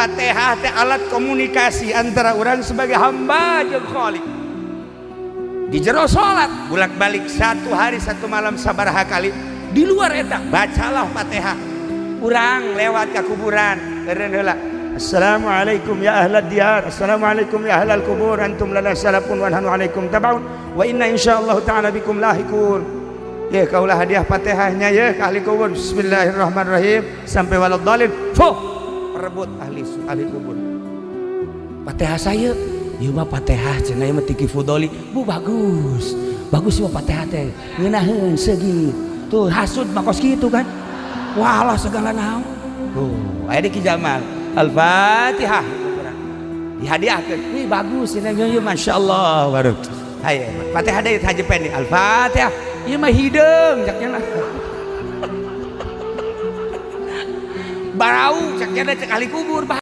Fatihah teh alat komunikasi antara orang sebagai hamba jeung Khalik. Di jero salat bolak-balik satu hari satu malam sabaraha kali. Di luar eta bacalah Fatihah. Urang lewat ke kuburan eureun heula. Assalamualaikum ya ahlad diyar, assalamualaikum ya ahlal kubur, antum lana salafun wa nahnu alaikum tabaun wa inna insyaallah ta'ala bikum lahikun. Ya kaulah hadiah Fatihahnya ya ke ahli kubur. Bismillahirrahmanirrahim sampai waladhdallin. Fuh, perebut ahli ahli kubur. Fatihah saya, ieu mah Fatihah cenah ieu mah tiki fudoli. Bu bagus. Bagus mah Fatihah teh. Ngeunaheun segi. Tuh hasud mah kos kitu kan. Walah segala naon. Tuh, aya di Ki Jamal. Al-Fatihah dihadiahkeun. Wih bagus ini ieu masyaallah baru. Haye, Fatihah deui Haji Pendi. Al-Fatihah. Ieu mah hideung cak nya. Barau cak nya cek ahli kubur barau.